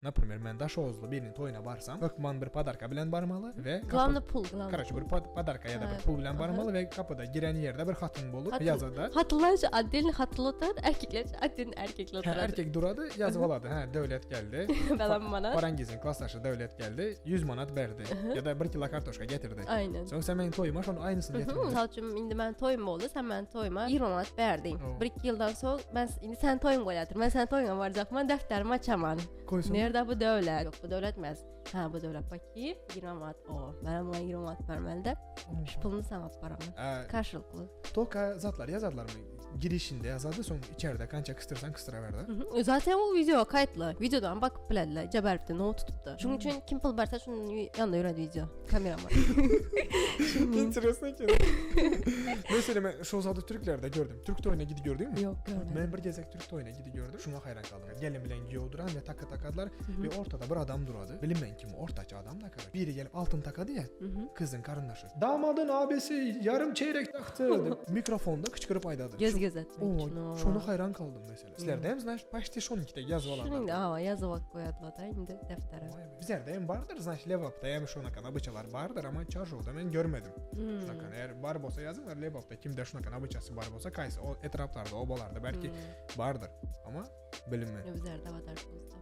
Naprimer, men Daşoguzly biriniň toýuna barsam, hökman bir podarka bilen barmaly we Glawny pul, glawny. Karoçe, bir podarka ýa-da bir pul bilen barmaly we gapyda giren ýerde bir hatyn bolup ýazada. Hatynlar üçin otdelny hatyn oturady, erkekler üçin otdelny erkekler oturady. Hä, erkek durady, ýazyp alady. Hä, Döwlet geldi. Balam manat. Parangiziň klasdaşy Döwlet geldi, 100 manat berdi. Ýa-da bir kilo kartoşka getirdi. Aýnen. Soň sen meniň toýuma şonuň aýnysyny getirmeli. Mysal üçin, indi meniň toýum boldy, sen meniň toýuma 20 manat berdiň. Bir-iki ýyldan soň men indi seniň toýuň bolýadyr. Men seniň toýuňa barjakman, depderimi açaman. Koýsun. Nerede bu döwlet? Ýok, bu döwlet emas. Ha, bu döwlet bakayım. 20 manat. O, men muňa 20 manat bermeli-de. Şu puluny saňa alyp baraman. Karşylykly. Toka zatlar ýazarlarmy? Girişinde ýazardy, soň içeride kança kysdyrsaň kysdyraberdi. Zaten o video kaýtly. Videodan bakyp bilerler. Jabaripde not tutupdy. Şunuň üçin kim pul berse şunuň ýanynda ýöredi video. Kameraman. Interesno eken. Meselem, men şol zady türklerde gördüm. Türk toýuna gidip gördüňmi? Ýok, görmedim. Men bir gezek türk toýuna gidip gördüm. Şuňa haýran galdym. Gelin bilen giýew duran we taka takadylar we ortada bir adam durady. Bilinmän kim ortaça adam da kara. Biri gelip altyn takady ya. Kyzyň garyndaşy. Damadyň abisi ýarym çeýrek takdy diýip mikrofonda kyçkyryp aýdady. Göz göz etmek üçin. Şona haýran galdym meselem. Sizlerde hem znaş paçti şonuňkide ýazyp alanlar. Şunuň hawa ýazyp alyp goýadylar-da indi deftere. Bizlerde hem bardyr znaş Lebapda hem şonakan obyçalar bardyr ama Çarşowda men görmedim. Şunakan eger bar bolsa ýazyňlar Lebapda kimde şunakan obyçasy bar bolsa kaýsy o etraplarda obalarda belki bardyr ama bilinmez. Bizlerde bar bolsa.